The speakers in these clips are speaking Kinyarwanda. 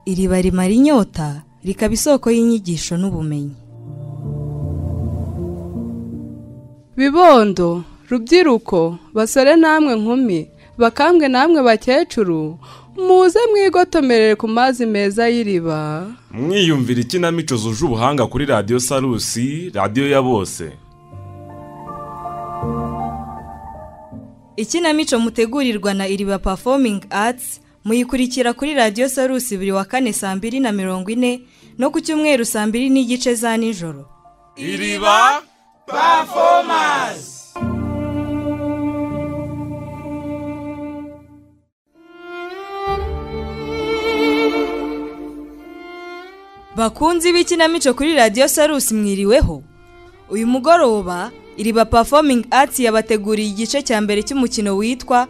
Iriba rimara inyota rikaba isoko y'inyigisho n'ubumenyi. Bibondo, rubyiruko, basore namwe nkumi, bakambwe namwe bakecuru, muze mwigotomerere ku mazi meza y'iriba. Mwiyumvira ikinamico zuje ubuhanga kuri Radiyo Salusi, radiyo ya bose. Ikinamico mutegurirwa na Iriba Performing Arts muyikurikira kuri Radiyo Salusi buri wa kane saa 2:40 no ku cyumweru saa 2:30 za nijoro. Iriba Performance. Bakunzi b'ikinamico kuri Radiyo Salusi mwiriweho. Uyu mugoroba Iriba Performing Arts yabateguriye igice cya mbere cy'umukino witwa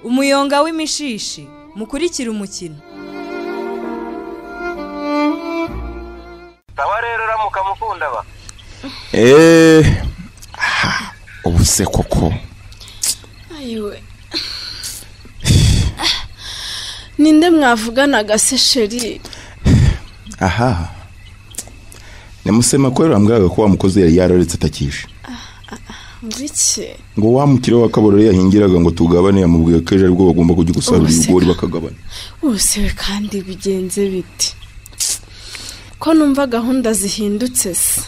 Umuyonga w'imishishi. Mukurikira umukino. Sawa rero ramuka mukunda ba. Ubu se koko. Ayiwe. Ninde mwavuganaga se sheri? Aha. Namusema ko rambwaga ko wa mukozi yari yararetse atakishe. Ngiki? Ngo wa mukire wa Kaborore yahingiraga ngo tugabane, yamubwiye ko ejo aribwo bagomba kujya gusarura ibigori bakagabana. Ubuse kandi bigenze biti? Ko numva gahunda zihindutse se?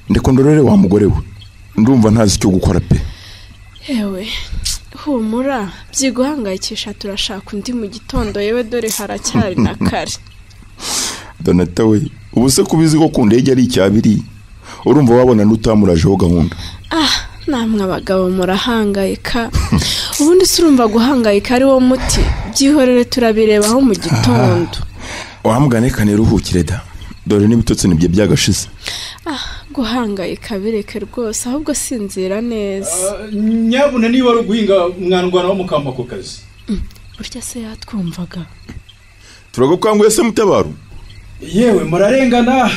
Ndekondorere wa mugore we. Ndumva ntazi icyo gukora pe. Yewe, humura, byiguhangayikisha turashaka undi mu gitondo, yewe dore haracyari na kare. Donata we, ubu se kubizi ko ku ndege ari icyabiri, urumva wabona n'utamurajeho gahunda. Namwe abagabo murahangayika. Ubundi se urumva guhangayika ari wo muti? Byihorere turabirebaho mu gitondo. Wamugane kane ruhukire da. Dore n'ibitotsi nibyo byagashize. Guhangayika bireke rwose, ahubwo sinzira neza. Nyabuna niba ari uguhinga mwanrwana wo mukamba ku kazi. Burya se yatwumvaga. Turagukanguye se Mutabaro? Yewe murarengana.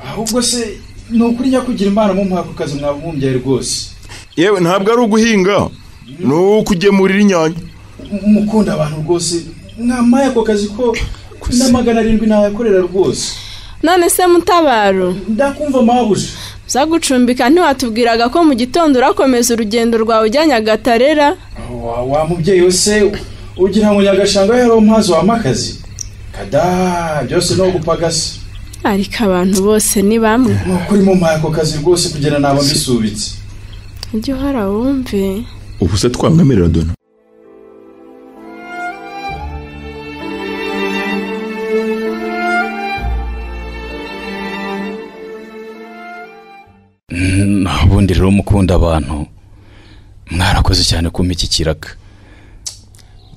Ahubwo se ni ukuri nyakugira Imana mu mpaka kazi mwabumbye rwose. Yewe ntabwo ari uguhinga, ni ukugemurira inyanya. Mukunda abantu rwose, mwamaye ako kazi ko na 700 nayakorera rwose. None se Mutabaro, ndakumva mabuje. Uzagucumbika ntiwatubwiraga ko mu gitondo urakomeza urugendo rwawe ujya Nyagatarera? Wa mubyeyi wese ugira ngo Nyagashanga yari umpazi wa makazi. Kada byose no gupagasa. Ariko abantu bose ni bamwe. Nukuri mu mpaka kazi rwose kugera naba mbisubitse. Ujye uhora wumve. Ubu se twamwemerera Dona? Ubundi rero mukunda abantu mwarakoze cyane kumpa iki kiraka.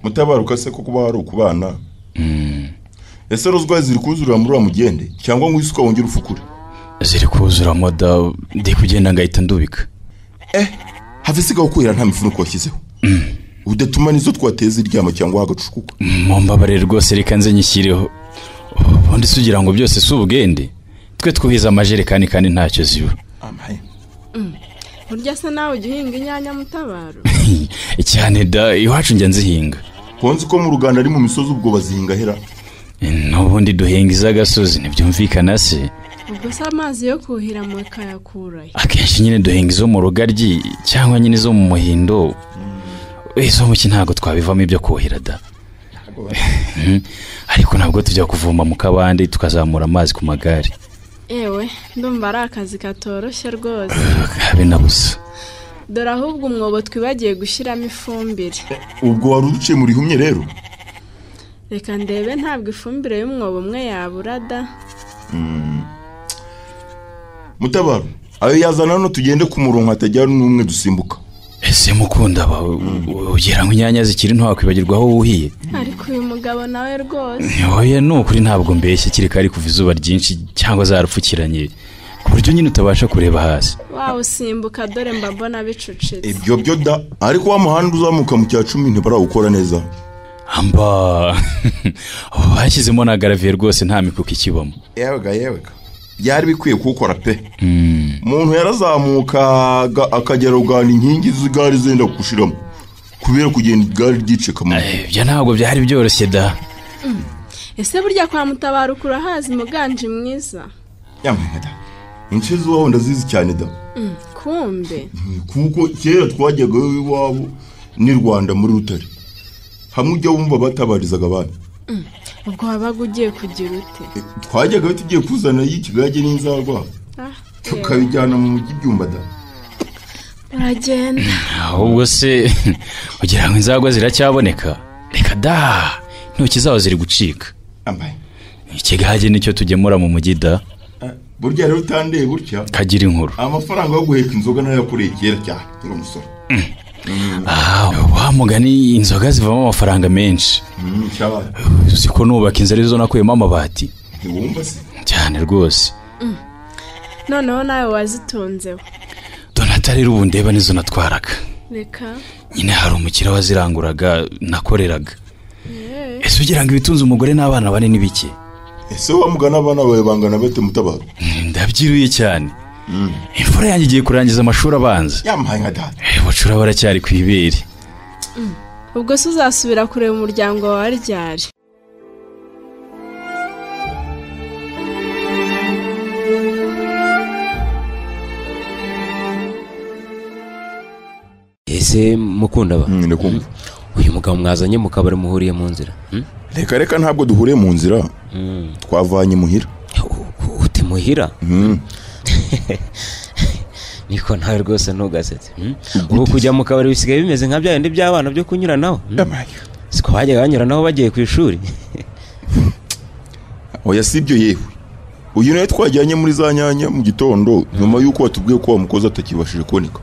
Mutabaruka se ko kuba hari ukubana. Ese rozwa ziri kuzura muri wa mugende cyangwa ngo isuka wongere ufukure? Ziri kuzura moda, ndi kugenda ngahita ndubika. Have sigaho kuhira nta mifuniko washyizeho. Udatuma nizo twateza iryama cyangwa hagacukuka. Mumbabarire rwose reka nze nyishyireho. Ubundi sugira ngo byose si ubugende. Twe twuhiza amajerekani kandi ntacyo ziba. Burya se nawe ujya uhinga inyanya Mutabaro? Cyane da, iwacu njya nzihinga. Konzi ko mu Ruganda ari mu misozi ubwo bazihinga hera. N'ubundi duhinga iz'agasozi ntibyumvikana se. Ubwo se amazi yo kuhira mukayakurayo? Akenshi nyine duhinga izo mu rugaryi cyangwa nyine izo mu muhindo. Izo mu ki ntabwo twabivamo ibyo kuhira da. Ariko ntabwo tujya kuvoma mu kabande tukazamura amazi ku magare. Ewe, ndumva ari akazi katoroshye rwose. Habe na busa. Dore ahubwo umwobo twibagiye gushyiramo ifumbire. Ubwo wari uciye muri humye rero? Reka ndebe ntabwo ifumbire y'umwobo umwe yabura da. Mutabaro, ayo yazana hano tugende ku murongo hatajya n'umwe dusimbuka. Ese mukunda ba ugira ngo inyanya zikiri nto wakwibagirwa aho wuhiye? Ariko uyu mugabo nawe rwose. Oya ni ukuri ntabwo mbeshye, kireka ari kuva izuba ryinshi cyangwa zarupfukiranye ku buryo nyine utabasha kureba hasi. Wawusimbuka dore mba mbona bicucitse. Ibyo byo da, ariko wa muhanda uzamuka mu cya 10 ntibarawukora neza. Amba bashyizemo na garavier rwose nta mikuki ikibamo. Yewega yewega. Byari bikwiye kuwukora pe. Umuntu yarazamukaga akagera ugana inkingi z'igare zenda gushiramo kubera kugenda igare ryiceka mu. Ibyo ntabwo byari byoroshye da. Ese burya kwa Mutabaruka urahazi muganje mwiza? Yamwe da. Ince zuwaho ndazizi cyane da. Kumbe. Kuko kera twajyaga iwabo ni Rwanda muri Rutare. Hamwe ujya wumva batabarizaga abana. Ubwo wabaga ugiye kugira ute? Twajyaga tugiye kuzana y'ikigage n'inzarwa. Tukabijyana mu mujyi byumba da. Uragenda. Ahubwo se ugira ngo inzagwa ziracyaboneka? Reka da, intoki zaho ziri gucika. Ambaye. Ikigage nicyo tugemura mu mujyi da. Burya rero utandeye burya kagira inkuru. Amafaranga yo guheka inzoga nayo yakoreye kera cyane nkiri umusore. Wa mugani inzoga zivamo amafaranga menshi. Uzi ko nubaka inzu arizo nakuyemo amabati. Ntiwumva se? Cyane rwose. Noneho nawe wazitunzeho. Donata rero ubu ndeba nizo natwaraga. Reka. Nyine hari umukira waziranguraga nakoreraga. Ese ugira ngo ibitunze umugore n'abana bane ni bike? Ese wa mugana abana bawe bangana bate Mutabaro? Ndabyiruye cyane. Imfura yanjye igiye kurangiza amashuri abanza. Yampaye nka data. Bucura baracyari ku ibere. Ubwo se uzasubira kureba umuryango wawe ryari? Ese mukunda ba? Ndakumva. Uyu mugabo mwazanye mu kabari muhuriye mu nzira? Reka reka ntabwo duhuriye mu nzira. Twavanye muhira. Uti muhira? Niko nawe rwose ntugasetse. Ubu kujya mu kabari bisigaye bimeze nka bya bindi by'abana byo kunyuranaho. Siko bajyaga banyuranaho bagiye ku ishuri. Oya si ibyo yewe. Uyu nawe twajyanye muri za nyanya mu gitondo nyuma y'uko watubwiye ko wa mukozi atakibashije kuboneka.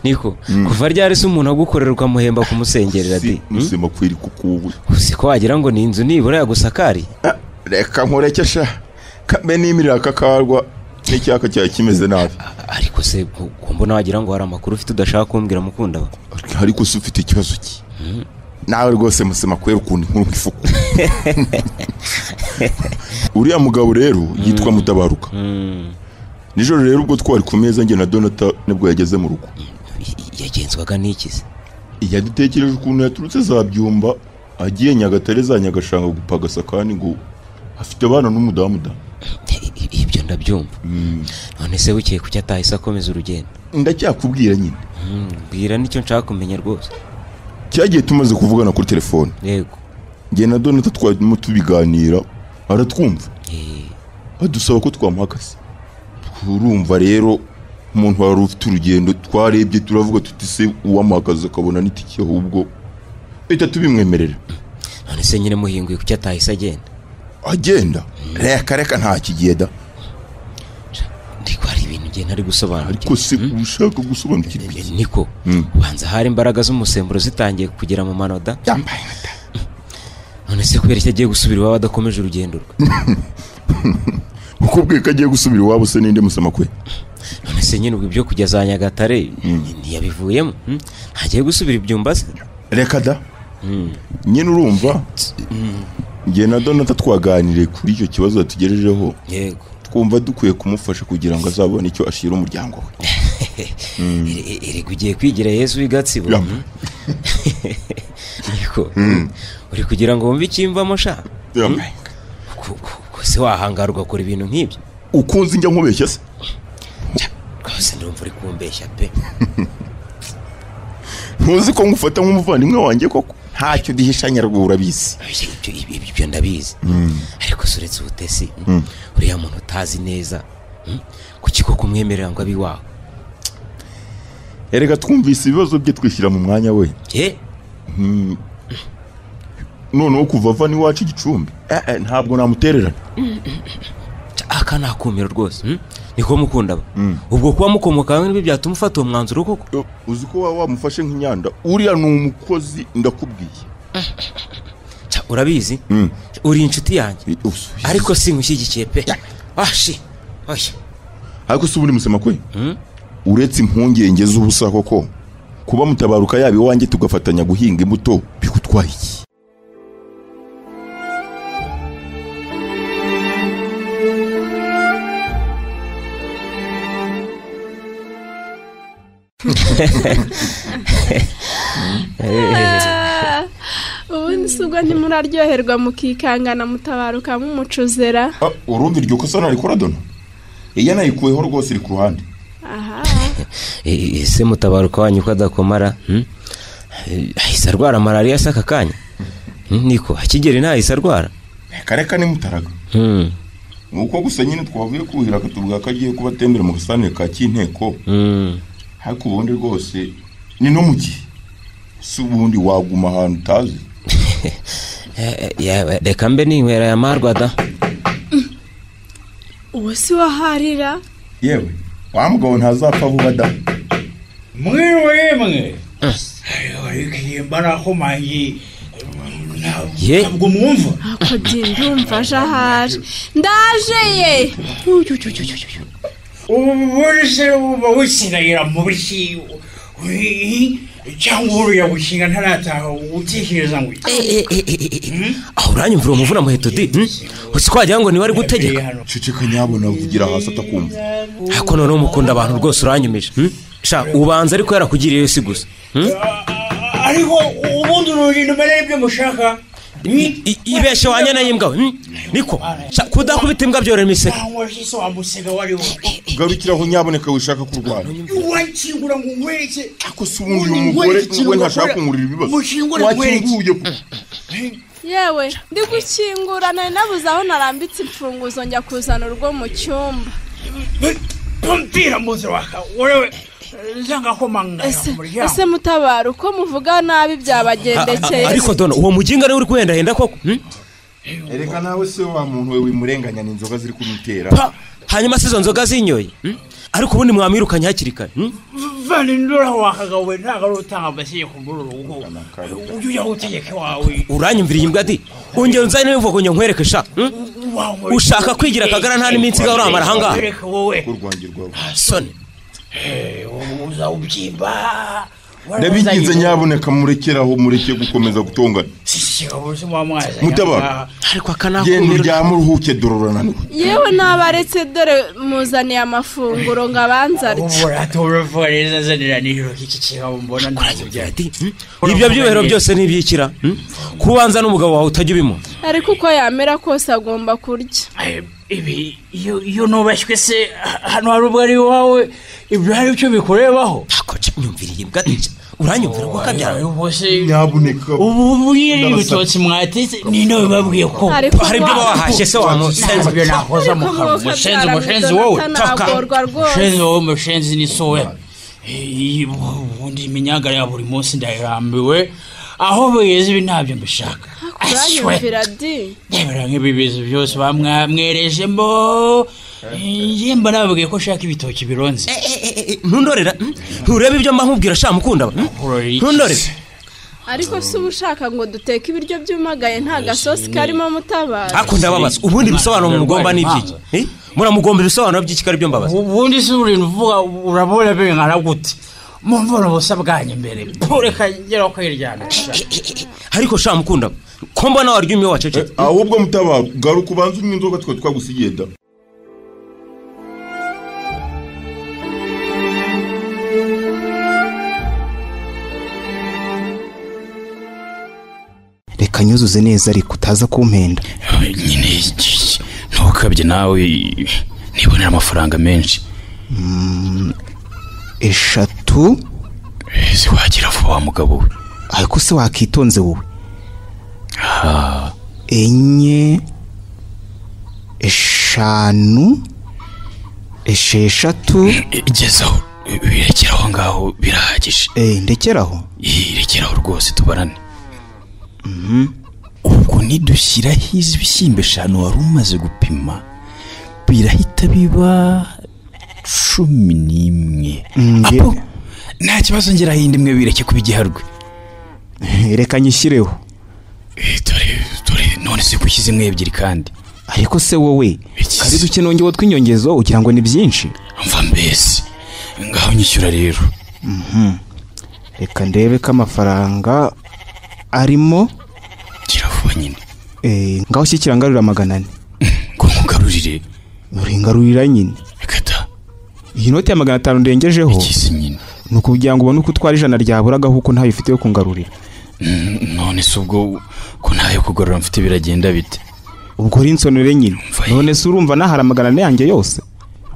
Niko kuva ryari se umuntu agukorera ukamuhemba kumusengerera di? Musema kwiri kukubu. Usiko wagira ngo ni inzu nibura yagusakari. Reka nkureke sha. Kambe nimirira kakarwa n'icyaka cyawe kimeze nabi. Ariko se kumbona wagira ngo hari amakuru ufite udashaka kumbwira mukunda ba? Ariko se ufite ikibazo ki? Nawe rwose musema kwera ukuntu inkuru nk'ifuku. Uriya mugabo rero yitwa Mutabaruka. Nijoro rero ubwo twari ku meza njye na Donata nibwo yageze mu rugo. Yagenzwaga n'iki se? Yadutekereje ukuntu yaturutse za Byumba agiye Nyagatare za Nyagashanga gupagasa kandi ngo afite abana n'umudamu da. Ibyo ndabyumva. None se bukeye kuki atahise akomeza urugendo? Ndacyakubwira nyine. Mbwira nicyo nshaka kumenya rwose. Cyagiye tumaze kuvugana kuri telefone. Yego. Njye na Donata twarimo tubiganira aratwumva. Adusaba ko twamuha akazi. Urumva rero umuntu wari ufite urugendo twarebye turavuga tuti se uwamuhagaze akabona n'itike ahubwo leta tubimwemerera. None se nyine muhinguye kuki atahise agenda? Agenda? Reka reka nta kigiye da. Ndiko hari ibintu ngiye ntari gusobanukirwa. Ariko se ushaka gusobanukirwa iki? Niko ubanza hari imbaraga z'umusemburo zitangiye kugera mu manoda. Yambaye nka. None se kubera iki agiye gusubira iwabo adakomeje urugendo rwe? Uko bwe kagiye gusubira iwabo se ninde musema kwe? None se nyine ubwo ibyo kujya za Nyagatare ntiyabivuyemo? Ntagiye gusubira ibyumba se? Reka da. Nyine urumva njye na Donata twaganiriye kuri icyo kibazo yatugejejeho. Yego. Twumva dukwiye kumufasha kugira ngo azabone icyo ashira umuryango we. Erega ugiye kwigira Yesu w'igatsibo. Niko uri kugira ngo wumve ikimvamo sha? Se wahangara ugakora ibintu nk'ibyo? Ukunze njya nkubeshya se? Rwose ndumva uri kumbeshya pe. Ntuzi ko ngufata nk'umuvandimwe wanjye koko? Ntacyo dihishanya rwo urabizi. Ibyo ndabizi. Ariko se uretse ubutesi uriya muntu utazi neza kuki koko umwemerera ngo abe iwawe? Erega twumvise ibibazo bye twishyira mu mwanya we. Noneho kuva ava n'iwacu igicumbi ntabwo namutererana. Aka nakumira rwose. Niko mukunda ba. Ubwo kuba mukomoka hamwe nibyo byatuma ufata uwo mwanzuro koko? Uzi ko waba wamufashe nk'inyanda. Uriya ni umukozi ndakubwiye. Urabizi? Uri inshuti yanjye. Ariko sinkushyigikiye pe. Ashi. Oya. Ariko se ubundi musema kwe? Uretse impungenge z'ubusa koko kuba Mutabaruka yaba iwanjye tugafatanya guhinga imbuto bigutwaye iki? Ubundi si ubwo ntimuraryoherwa mukikangana Mutabaruka mumucuzera. Urumva iryo kosa narikora Dona? Iya nayikuyeho rwose iri ku ruhande. Aha. Ese Mutabaruka wanyu ko adakomara? Ahise arwara malariya se aka kanya? Niko akigera ntahise arwara. Reka ni Mutaraga. Nuko gusa nyine twavuye kuhira akatubwira ko agiye kubatembera mu gasanire ka Kinteko. Ariko ubundi rwose ni no mu gihe si ubundi waguma ahantu utazi. Reka mbe ninywera ya marwa da. Uwo si waharira? Yewe wa mugabo ntazapfa vuba da. Mwiwe yemwe. Ayo barakomanyi. Ntabwo mwumva? Ako ndumva ahari. Ndaje ye. Ubu se uba wisiragira mu biki cyangwa uriya gushinga ntarataha utekereza ngo aho uranyumvira umuvuna muheto di usi kwagira ngo niwe ari gutegeka. Ceceka nyabona uvugira hasi atakumva. Ariko noneho mukunda abantu rwose uranyumije. Sha ubanza ariko yarakugiriye si gusa. Ariko ubundi urugendo mbere ibyo mushaka ibeshe wanyana y'imbwa niko kudakubita imbwa byorera imiseke. Garukiraho nyaboneka wishaka kurwana. Wakingura ngo nkwereke. Ako si ubundi uyu mugore we ntashaka kungurira ibibazo. Wakinguye. Yewe ndi gukingura nari nabuze aho narambitse imfunguzo njya kuzana urugo mu cyumba. Mpira muze waka wewe. Ese Mutabaro uko muvuga nabi byabagendekeye. Ariko Dona uwo muginga ari uri kuhendahenda koko? Erega nawe se wa muntu we wimurenganya n'inzoga ziri kumutera. Hanyuma se izo nzoga zinyoye? Ariko ubundi mwamwirukanye hakiri kare. Vanindura wakagawe ntago utanga amashyi ku murugo. Ujye utegeke wawe. Uranyumvira iyi mbwa di? Ongera unzane n'imvugo ngo nkwereke sha. Ushaka kwigira akagara nta n'iminsi igaho uramara ahangaha. Soni. Ubyimba. Ndabinginze nyaboneka murekeraho mureke gukomeza gutongana. Mutabara ariko akanakubira. Genda uryame uruhuke dore. Yewe nabaretse dore muzaniye amafunguro ngo abanze arye. Ibyo byubahiro byose ntibyikira. Kubanza n'umugabo wawe utajya ubimo. Ariko uko yamera kose agomba kurya. Ibi iyo nubashywe se hano hari ubwo ari iwawe ibyo hari icyo bikurebaho. Nyumviriye imbwa uranyumvira ko kabyara nyaboneka. Ubu nyiri ibitoki mwatetse ni nawe babwiye ko hari ibyo wahashye se wa musenzi ibyo nakoza mu kanwa. Mushenzi wowe mushenzi wowe mushenzi ni sowe. Ubundi iminyaga ya buri munsi ndayirambiwe aho bigeze ibi ntabyo mbishaka. Uranyumvira di? Yebera nk'ibibizo byose bamwerejemo. Yemba nababwiye ko ushaka ibitoki bironze. Ntundorera nturebe ibyo mba nkubwira sha mukunda. Ntundorere. Ariko si ushaka ngo duteke ibiryo byumagaye nta gasosi karimo Mutabara. Ako ndababaza ubundi ibisobanuro mugomba n'ibyiki? Muramugomba ibisobanuro by'iki kari byo mbabaza? Ubundi si urintu uvuga urabona bingana gute? Mumvura ubusa bwanyu imbere. Reka ngera kwiryana. Ariko sha mukunda ko mbona warya umwe wacecetse. Ahubwo Mutabara garuka ubanze unywe inzoga twe twagusigiye da. Reka nyuzuze neza ariko utaza kumpenda. Nyine ntukabye nawe nibonera amafaranga menshi. 3 ese wagira vuba wa mugabo we. Ariko se wakitonze wowe. 4 5 6 Gezaho birekeraho ngaho birahagije. Ndekeraho? Rekeraho rwose tubarane. Ubwo nidushyiraho ibishyimbo 5 wari umaze gupima birahita biba 11. Apo nta kibazo ngera hindi imwe bireke kuba igiharwe. Reka nyishyireho. Dore none se kushyize imwe 2 kandi. Ariko se wowe kari duke nongewe tw'inyongezo ugira ngo ni byinshi. Mva mbese ngaho nyishyura rero. Reka ndebe ko amafaranga arimo. Kiravuba nyine. Ngaho shyikira ngarurira 400. Ngo nkugarurire? Uringarurira nyine. Reka da. Iyi noti ya 500 ndengejeho. Ikisi nyine. Ni ukugira ngo ubone uko utwara 100 ryaburagaho kuko ntayo ufite yo kungarurira. None se ubwo ko ntayo kugarura mfite biragenda bite? Ubwo rinsonere nyine. None se urumva nahara 400 yanjye yose?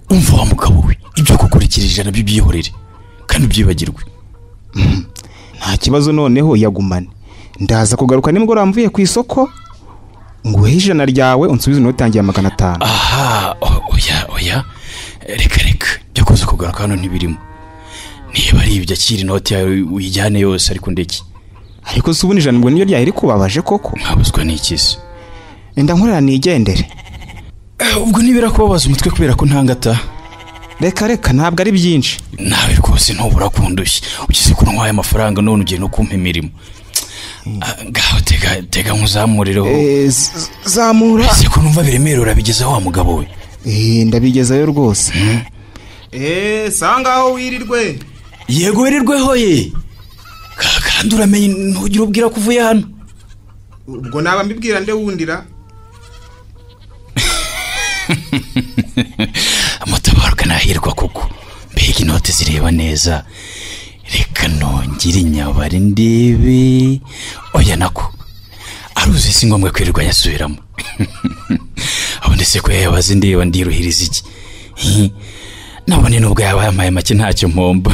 Umva wa mugabo we, ibyo kukurikira 100 byihorere kandi ubyibagirwe. Nta kibazo noneho yagumane. Ndaza kugaruka nimugoroba mvuye ku isoko nguhe 100 ryawe unsubize inoti yanjye ya 500. Aha, oya oya, reka reka, byo kuza kugaruka hano ntibirimo. Niba ari ibyo akira inoti yawe uyijyane yose, ariko ndeki. Ariko se ubundi 100 ngo niyo ryahiri kubabaje koko? Nkabuzwa n'ikisi. Enda nkorera nigendere. Ubwo nibira kubabaza umutwe kubera ko ntangata. Reka reka ntabwo ari byinshi. Nawe rwose ntubura kundushya. Ugize ko ntwaye amafaranga none ugiye no kumpa imirimo. Ngaho tega tega nkuzamurireho. Zamura. Ese ko numva biremera urabigezaho wa mugabo we? Ndabigezayo rwose. Sangaho wirirwe. Yego wirirweho ye. Kandi uramenye ntugira ubwira ko uvuye hano. Ubwo naba mbibwira nde wundira? Amutabaruka nahirwa koko. Mbega inote zireba neza. Reka nongere inyabari ndebe. Oya nako. Aruzi si ngombwa kwirirwa yasubiramo. Abo ndetse ko yabaze ndeba ndiruhiriza iki. Nabone nubwo yaba yamaye make ntacyo mpomba.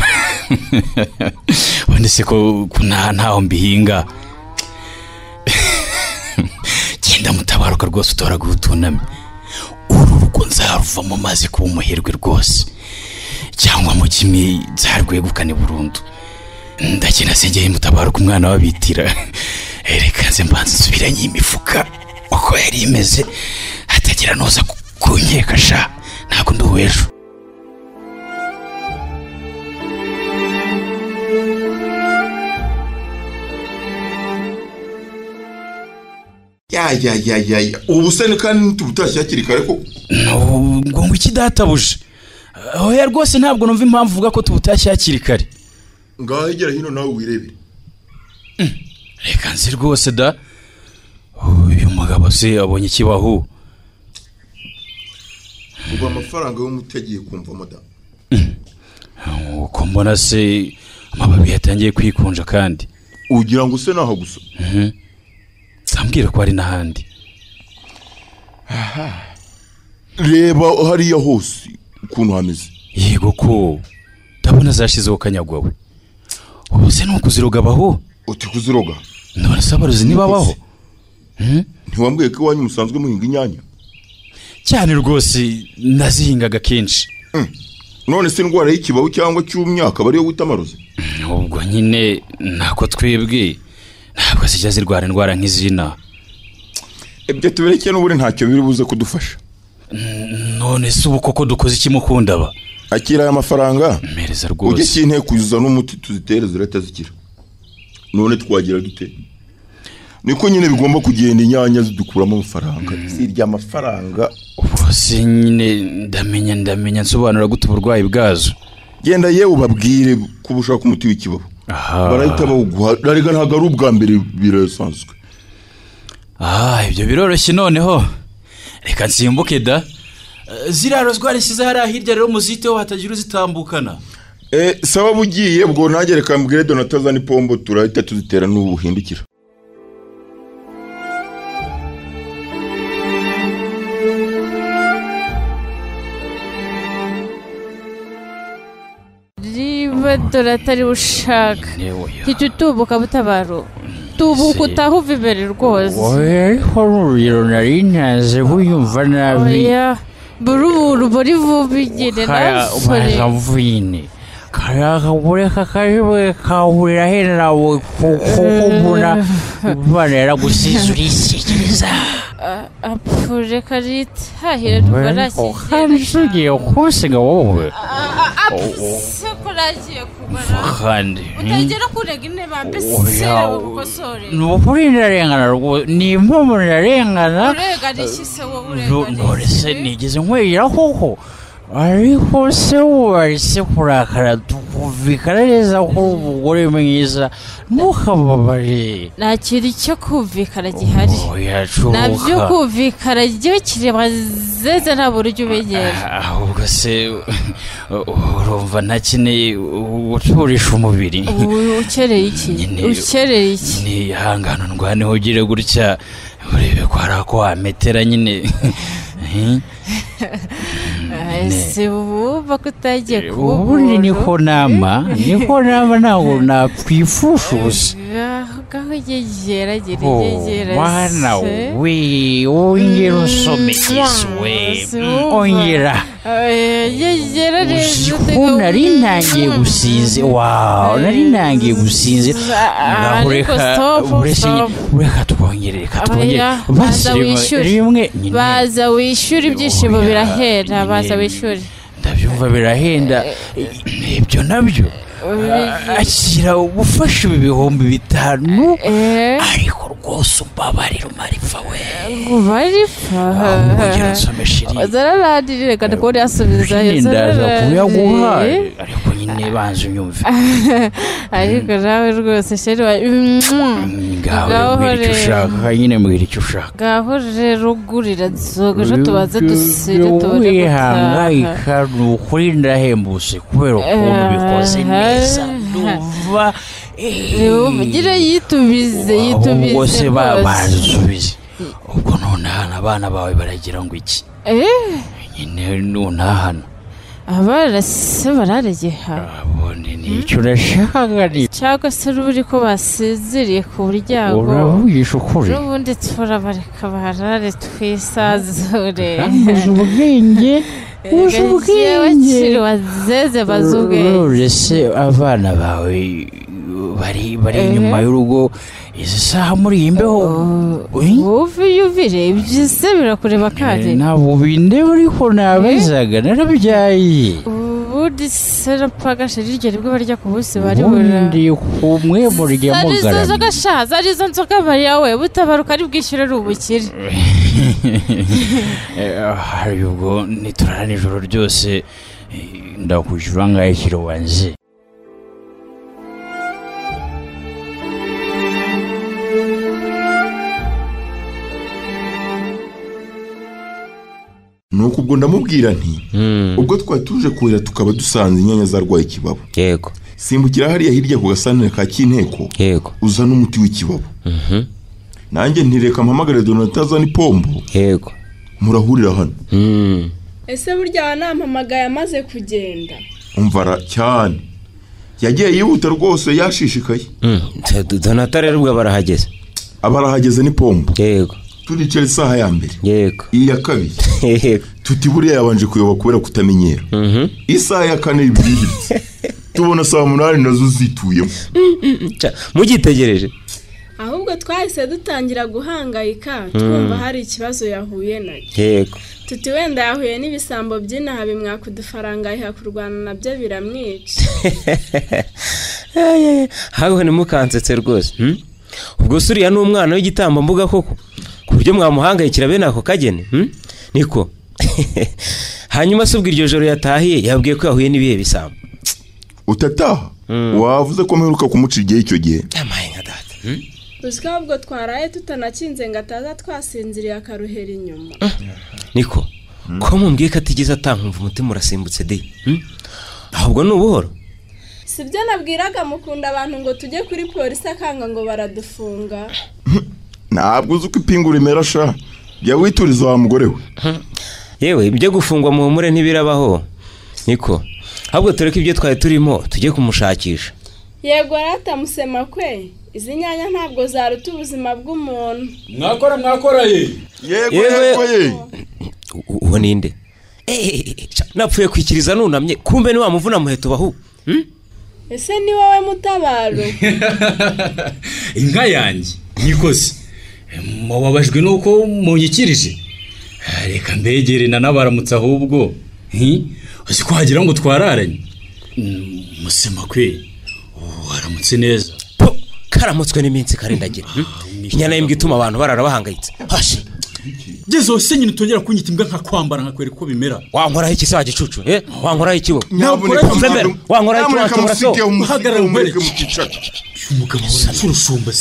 Ubundi se ko ntaho mbihinga. Genda mutabaruka rwose utoraguye utunamye. Uru rugo nzaruvamo maze kuba umuherwe rwose. Cyangwa mu kimwe nzarwegukane burundu. Ndagenda sengeye mutabaruka umwana wabitira. Reka nze mbanze nsubiranye imifuka uko yari imeze hatagira noza kunkeka sha. Ntabwo ndi uw'ejo. Ya ya ya ya, ubu se kandi tubutashye hakiri kare ko? No, ngo iki databuje. Oya rwose ntabwo numva impamvu uvuga ko tubutashye hakiri kare. Ngaho egera hino nawe wirebere. Reka nzi rwose da. Uyu mugabo se abonye ikibaho. Ubu amafaranga y'umutegiye kumva madame. Uko mbona se amababi yatangiye kwikunja kandi. Ugira ngo se naho gusa. Tambwira ko ari nahandi. Aha. Reba hariya hose ukuntu hameze. Yego ko ndabona zashizeho kanyagwa we. Ubu se nukuziroga baho? Uti kuziroga? None se abarozi nibabaho? Ntiwambwiye ko iwanyu musanzwe muhinga inyanya? Cyane rwose nazihingaga kenshi. None se indwara y'ikibaho cyangwa cy'umyaka bariyo wita amarozi? Ubwo nyine nako twebwe ntabwo zijya zirwara indwara nk'izina. Ibyo tubereke n'uburi ntacyo biri buze kudufasha. None se ubu koko dukoze iki mukunda ba? Akira aya mafaranga. Mpereza rwose. Ujye kinte kuzuza n'umuti tuzitere zirahita zikira. None twagira dute? Niko nyine bigomba kugenda inyanya zidukuramo amafaranga. Sirya amafaranga. Ubwo nyine ndamenya nsobanura gute uburwayi bwazo. Genda yewe ubabwire ko ushaka umuti w'ikibaho. Barahita bawuguha. Arega ntabwo ari ubwa mbere birasanzwe. Ibyo biroroshye noneho. Reka nsimbuke da. Ziriya rozwari nshyize hariya hirya rero muziteho hatagira uzitambukana. Sawa bugiye ubwo nanjye reka mbwire Donata n'ipombo turahita tuzitera n'ubuhindukira. Dore atari ushaka ntitutubuka butabaro tubuka utahuva imbere rwose. Oya ariko urugero nari ntaze kuyumva nabi. Oya buruburu buri vubigire nasore mvine kariya kagore kakajwe kahurira he nawe kuko mbona Imana yaragusize urisekereza. Apfuje karitahira rwarasize. Kandi ugiye kunsiga wowe. Kuragiye kubara. Kandi utagera kurega intebe mbese ukosore. Ni ukuri ndarengana rwose ni impamo ndarengana. Uregana iki se wowe uregana? None se nigeze nkwegera koko? Ariko se waretse kurakara Twakumvikana neza ko umugore mwiza ntukababare. Nta kintu cyo kumvikana gihari. Nabyo kumvikana igihe kireba zeze nta buryo umenyera. Ahubwo se urumva ntakeneye guturisha umubiri. Ukereye iki? Ukereye iki? Ni ihangano ndwaneho ugire gutya urebe ko hari ako wametera nyine. Ese wumva ko utagiye kuba ubundi niho nama ntabwo nakwifusha ubusa. Ngaho yegera yegera mwana we ongera usome Yesu we ongera yegera neza. Nari ntangiye gusinzira wawu nari ntangiye gusinzira. Reka twongere rimwe baza wishyura ibyishimo birahenda baza wishyure. Ndabyumva birahenda ibyo nabyo akira ubufasha 5000 ariko rwose umbabarira umaripfa we umaripfa ongera usome shiri zararandire reka ndakubona yasubizayo ndaza kuyaguha ariko nyine banza unyumve ariko nawe rwose sheri wa ngaho mbwira icyo ushaka nyine mbwira icyo ushaka ngaho rero ugurira nzoga ejo tubanze dusire tubone wihangayika ni ukuri ndahembutse kubera ukuntu bikoze neza ndumva gira yitubize ubwo se bazubize ubwo nonahana abana bawe baragira ngo iki nyine nonahana abana se bararegeha abone nicyo urashakaga ni cyangwa se ruri ko basinziriye ku muryango uravugisha ukuri n'ubundi turabareka barare twisazure uzi ubwenge uzi ubwenge wazeze bazi ubwenge ese abana bawe bari inyuma y'urugo izi saha muri iyi mbeho yuvire ibyo birakureba kandi ntabwo bindeba ariko nabazaga narabyaye ubundi serapagashe riryo nibwo barya ku munsi bari bura ubundi kumwe murya mugaramye arizo nzoga sha arizo nzoga Mariya we butabaruka ari bwishyure ari ubukire hari ubwo niturara nijoro ryose ndakwishyura ngahe kiro wanjye. Nuko ubwo ndamubwira nti ubwo twari tuje kuhira tukaba dusanze inyanya zarwaye ikibabo. Yego. Simbukira hariya hirya ku gasantere ka Kinteko. Yego. Uzana umuti w'ikibabo. Nanjye ntireka mpamagare Donata azana ipombo. Yego. Murahurira hano. Ese burya wanampamagaye amaze kugenda? Umvara cyane. Yagiye yihuta rwose yashishikaye. Donata rero ubwo barahageze. Abarahageze ni pombo. Yego. Turicara isaha ya mbere. Yego. Iya kabiri. Yego. Tuti buriya yabanje kuyoba kubera kutamenyera. Isaha ya kane ibyihiritse. Tubona saa 8 nazo zituyemo. Mugitegereje. Ahubwo twahise dutangira guhangayika twumva hari ikibazo yahuye nacyo. Yego. Tuti wenda yahuye n'ibisambo by'inaha bimwaka udufaranga yiha kurwana nabyo biramwica. Haho ni mukansetse rwose. Ubwo suriya n'umwana w'igitambambuga koko ku buryo mwamuhangayikira bene ako kagene niko. Hanyuma se ubwo iryo joro yatahiye yabwiye ko yahuye n'ibihe bisambo. Utataha wavuze ko mperuka kumuca igihe icyo gihe. Amaye nka data. Uzi ko ahubwo twaraye tutanakinze ngo ataza twasinziriye akaruhera inyuma. Niko ko mumbwiye ko atigeze atankumva umutima urasimbutse de. Ahubwo ni ubuhoro. Sibyo nabwiraga mukunda abantu ngo tujye kuri polisi akanga ngo baradufunga. Ntabwo uzi uko ipingu rimera sha. Jya wituriza wa mugore we. Yewe ibyo gufungwa muhumure ntibirabaho. Niko ahubwo tureke ibyo twari turimo tujye kumushakisha. Yego aratamusema kwe. Izi nyanya ntabwo zaruta ubuzima bw'umuntu. Mwakora mwakora ye. Yego yego ye. Uwo ninde? Napfuye kwikiriza nunamye kumbe ni wa muvuna muheto bahu. Ese ni wowe mutabaro? Inka yanjye nikoze. Mubabajwe nuko munyikirije. Reka mbegere nanabaramutse ahubwo. Uzi ko wagira ngo twararanye. Musema kwe. Waramutse neza. Karamutswe n'iminsi karindagira. Inyana y'imbwa ituma abantu barara bahangayitse. Hashi. Gezo se nyine utongera kunyita imbwa nkakwambara nkakwereka uko bimera. Wankoraho iki sa gicucu? Wankoraho iki wowe? Wankoraho iki washobora so? Uhagarara umwereke umugabo urushumba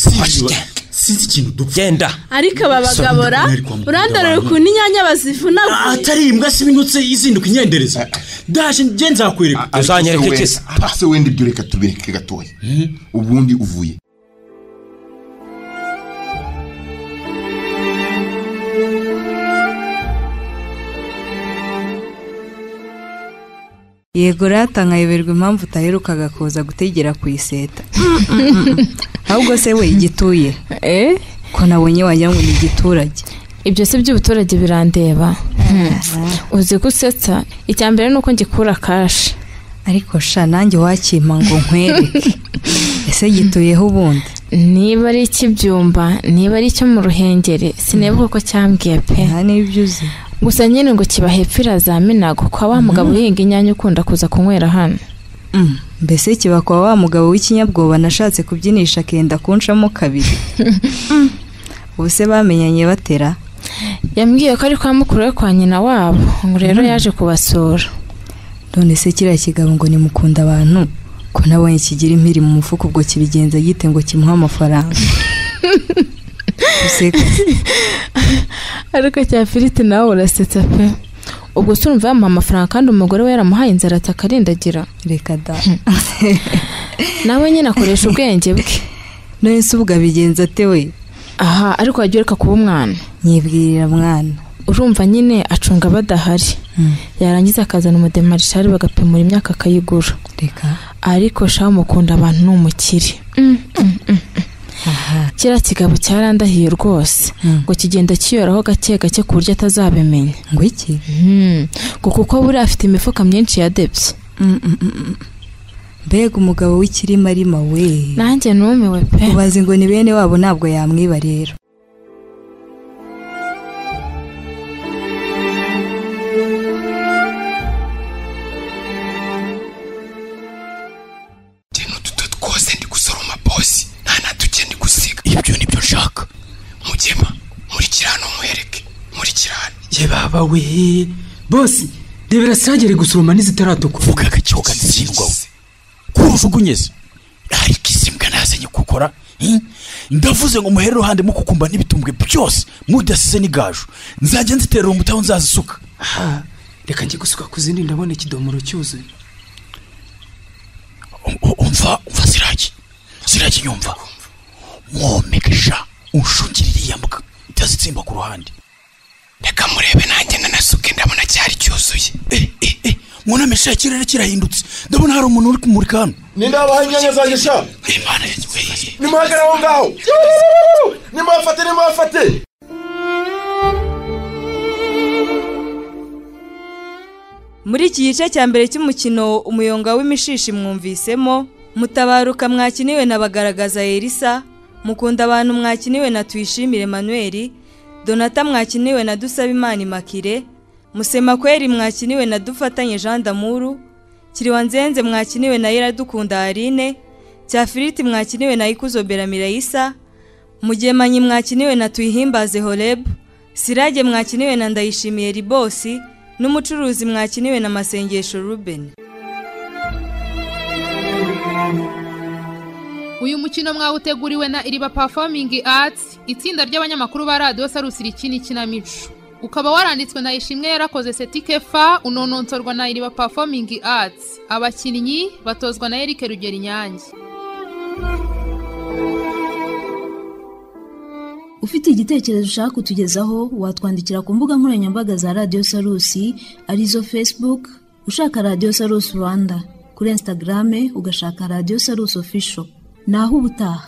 sinzi ikintu dupfa. Genda. Ariko aba bagabora urandarura ukuntu inyanya bazivunaguye. Atari imbwa si binutse izinduka inyendereza. Ndaje nge nzakwereka. Uzanyereka iki se? Se wenda ibyo reka tubireke gatoya. Ubundi uvuye. Yego rata nkayoberwa impamvu utaherukaga kuza gutegera ku iseta. Ahubwo se we igituye ko nabonye wagira ngo ni igiturage. Ibyo se by'ubuturage birandeba. Uzi ko usetsa, icya mbere ni uko ngikura kashi. Ariko sha nanjye wakimpa ngo nkwereke. Ese gituyeho ubundi? Niba ari icy'ibyumba, niba ari icyo mu Ruhengeri, sinibuka ko cyambwiye pe. Nta n'ibyo uzi. Gusa nyine ngo kiba hepfo za Minago kwa wa mugabo uhinga inyanya ukunda kuza kunywera hano. Mbese kiba kwa wa mugabo w'ikinyabwoba nashatse kubyinisha akenda kunshamo kabiri. Ubu se bamenyanye batera? Yambwiye ko ari kwa mukuru we kwa nyina wabo, ngo rero yaje kubasura. None se kiriya kigabo ngo nimukunda abantu ko nabonye kigira impiri mu mufuka, ubwo kibigenza gite ngo kimuhe amafaranga? Ariko cya Firiti nawe urasetsa pe. Ubwo se urumva yamuha amafaranga kandi umugore we yaramuhaye inzara atakarindagira? Reka da. Nawe nyine akoresha ubwenge bwe. None se ubwo abigenza ate we? Aha, ariko wajya ureka kuba umwana. Nyibwirira mwana. Urumva nyine acunga badahari. Yarangiza akazana umudemarishari bagapimura imyaka akayigura. Reka. Ariko sha mukunda abantu ni umukire. Kiriya kigabo cyarandahiye rwose, ngo kigenda kiyoraho gake gake ku buryo atazabimenya. Ngo iki? Ngo kuko buriya afite imifuka myinshi yadebye. Mbega umugabo w'ikirimarima we. Nanjye numiwe pe. Ubaze ngo ni bene wabo ntabwo yamwiba rero. Twose ndi gusoroma bosi, nta natuke ndi gusiga. Ibyo nibyo nshaka. Mugema, muri kirano nkwereke, muri kirano. Ye baba we, bosi, rebera siragere gusoroma n'izitaratuka. Vuga agakihoga ntsindwa we. Kurujugunyeze. Ariko izi mbwa nazanye gukora, ndavuze ngo muhere ruhande mukukumba n'ibitumbwe byose, mudasize n'igaju. Nzajya nziterera umutaho nzazisuka. Aha, reka njye gusuka ku zindi ndabona ikidomoro cyuzuye. Umva Siragi. Siragi nyumva. Mwomekesha unshungirira iriya mbwa itazitsimba ku ruhande. Reka murebe nanjye nanasuke ndabona cyari cyuzuye. Mwonamesha ikirere kirahindutse. Ndabona hari umuntu uri kumurika hano. Ninde abaha inyanya zanjye sha? Imana yanjye. Nimuhagare aho ngaho. Nimubafate, nimubafate. Muri iki gice cya mbere cy'umukino Umuyonga w'imishishi mwumvisemo Mutabaruka mwakiniwe na Bagaragaza Elisa, Mukunda abantu mwakiniwe na Tuyishimire Emmanuel, Donata mwakiniwe na Dusabimana Immaculée, Musemakweri mwakiniwe na Dufatanye Jean d'Amour, Kiriwanzenze mwakiniwe na Iradukunda Aline, Cyafiriti mwakiniwe na Ikuzo Beramiraisa, Mugemanyi mwakiniwe na Tuyihimbaze Horeb, Sirage mwakiniwe na Ndayishimiye Ribosi, n'umucuruzi mwakiniwe na Masengesho Ruben. Uyu mukino mwawuteguriwe na Iriba Performing Arts, itsinda ry'abanyamakuru ba Radio Salus rikina ikinamico. Ukaba waranditswe na Ishimwe Yarakoze Setikefa, unononsorwa na Iriba Performing Arts. Abakinnyi batozwa na Eric Rugeri Nyange. Ufite igitekerezo ushaka kutugezaho watwandikira ku mbuga nkoranyambaga za Radio Salus, arizo Facebook ushaka Radio Salus Rwanda, kuri Instagram ugashaka Radio Salus Official. Naho ubutaha.